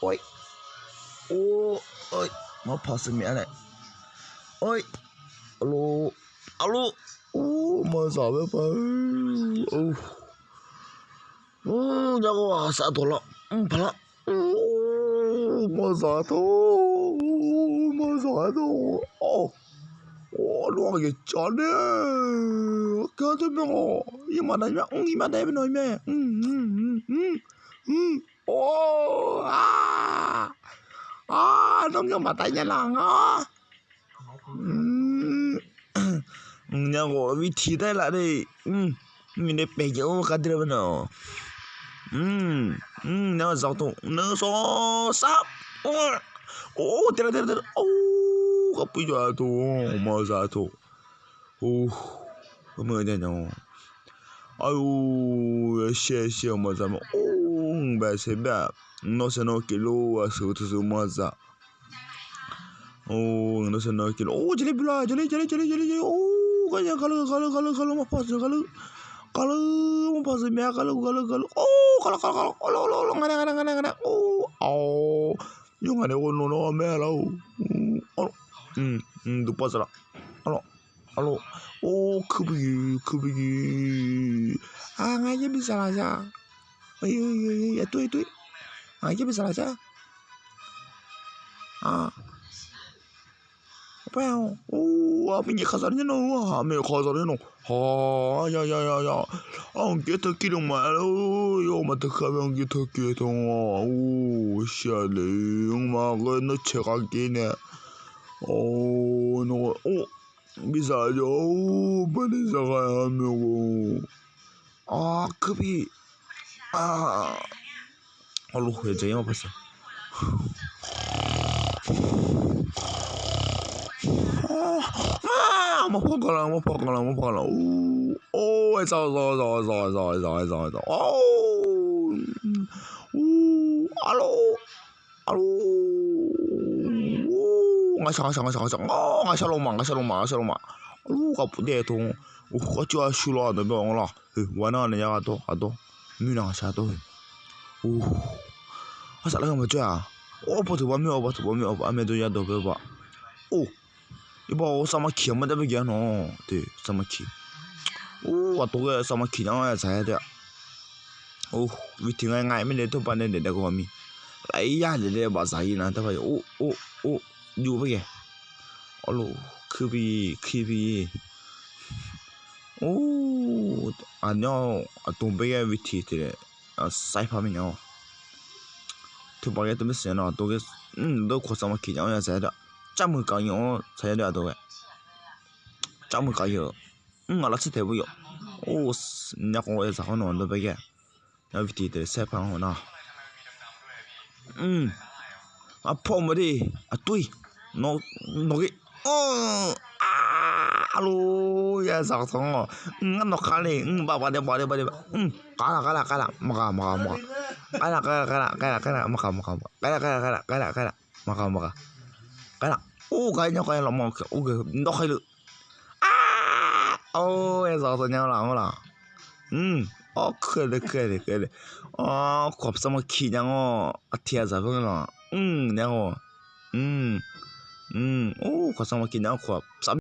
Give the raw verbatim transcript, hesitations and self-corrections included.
Oe. Or, oe. Maqpaq seuq myav nae. Oe. Arlor. Arlor. Or, maqzaq bae pa. Or, nya ghawq-aq saf dawq lar. Mr paq lar. Or, maqzaq tawq. Maqzaq tawq. Or, lof-aq geuf cawv nae. Keuv teu mae-awq. Irmaf daef mae, mr, irmaf daef mae nawq-ir mae. Or, a, a, nawr ngeur maqtav nya laf ngar. Nya ghawq bi tiq taer laf de. Mrnae paef jav-anr kar dui mae nawq. Nar zaq tawq, nar sawq sar. Or, teular teular teular. Or, kharpuir jawr-a tawq, maqzaq tawq. Or, aqmeuq nya nya. Aqyawf, shaev shaev maqzaq mae. Or, bae saer bae-aq, nawr saer nawr keuvlor-aq, sheuq teu sheuq maqzaq. Or, nawr saer nawr keuvlor. Or, jaqler bi la, jaqler jaqler jaqler jaqler jaqler. Or, gar nya, gar leu gar leu gar leu gar leu, maqpaq seuq gar leu. Gar leu, maqpaq seuq myav, gar leu gar leu gar leu. Or, gar laf gar laf gar laf. Or, lor lor lor, ngaq nae ngaq nae ngaq nae ngaq nae. Or, awr, yawr ngaq nae ghov nawr nawr mae lar-or. Awr, duqpar saqlaq. Arlor, arlor. Or, kuir bi kuir bi. A, ngaq yaer bi saqlaq za. Aqtoer aqtoer. Ngaq yaer bi saqlaq za. A, aqpaer-a. Or, aqmir nyaef khaqzaq nae nawr, aqmir nyaef khaqzaq nae nawr. Ha, ya ya ya ya. Anqgir teu kir luf ma lor, yawmaf teu kar mae, anqgir teu kir teu-a. Or, shaqle, maqghae nawr caeq khav gir nae. Or, nawr, or, bi zaq jawr, or, bani zaq ghae-a maeq ghoe. A, kuir bi. A, arlor, yawqjeq yar maqpar saq. Maqpar gaq laf, maqpar gaq laf, maqpar gaq laf. Or, or, za za za za za za za. Or, arlor. Arlor. Or, ngaqshaq ngaqshaq ngaqshaq ngaqshaq. Or, ngaqshaq lawq ma, ngaqshaq lawq ma, ngaqshaq lawq ma. Arlor, khavpuf daef tawq. Or, kharcoer-a shuir lawr-aq dawq bae-anr lar. Heu, wa nar nae ya gha dawr, aq dawr. Muir nar ngaqshaq dawr heu. Or, arsaq lar heu maqjawr-a. Or, bawteuq bawr mir-awr, bawteuq bawr mir-awr, armaer dawr ya dawq bae-awr ba. Or, irbawr-awr sarmakiq-a mar dav bae geq-a nawq. Te, sarmakiq. Or, aqtov ghae sarmakiq nar-awr ya dzaq-aer taef-a. Or, bi tiq nga nga mirnae tawrba nae daef daef gawqmir. Laf-ir yar daef daef bafzaq-ir nar tawrba-ir. Or, or, or, jov bae geq. Arlor, kuir bi, kuir bi. Or, aqnyawr aqtov bae ghae bi tiq te laer, sair par mirnae-awr. Tawrba ghae teu bae siq nar aqtov ghae, mr, dawr khawf sarmakiq nya-awr ya dzaq-aer taef-a. Carmuiq kaq-ir-anr sair ya daef aqtov ghae. Carmuiq kaq-ir-eu. Mr, aqlaf tser taeq bu yawf. Or, nyar khawf ya dzaq khawr nawq dawr bae ghae. Nar bi tiq te laer sair par-anr nar. Mr, aqpawr maqde, aqtov-ir. Nawq, nawq ghae. Arlor, ya dzaq tawq-anr. Mr, ngar nawq kar le, mr, baf baf daef baf daef baf daef baf. Mr, kar laf kar laf kar laf, maqghaq maqghaq maqghaq. Kar laf kar laf kar laf kar laf kar laf, maqghaq maqghaq maqghaq. Kar laf kar laf kar laf kar laf kar laf, maqghaq maqghaq. Kar laf. Or, gar nya kar laf ma, or, nawr kar le. Ar, or, ya dzaq tawq nya laf-anr laf. Mr, or, kuir-a de kuir-a de kuir-a de. Or, khawf sarmakiq nya-awr aqtiq ya dzaq beu laf. Mr, nya-awr. Mr, or, khawf sarmakiq nya-awr khawf sar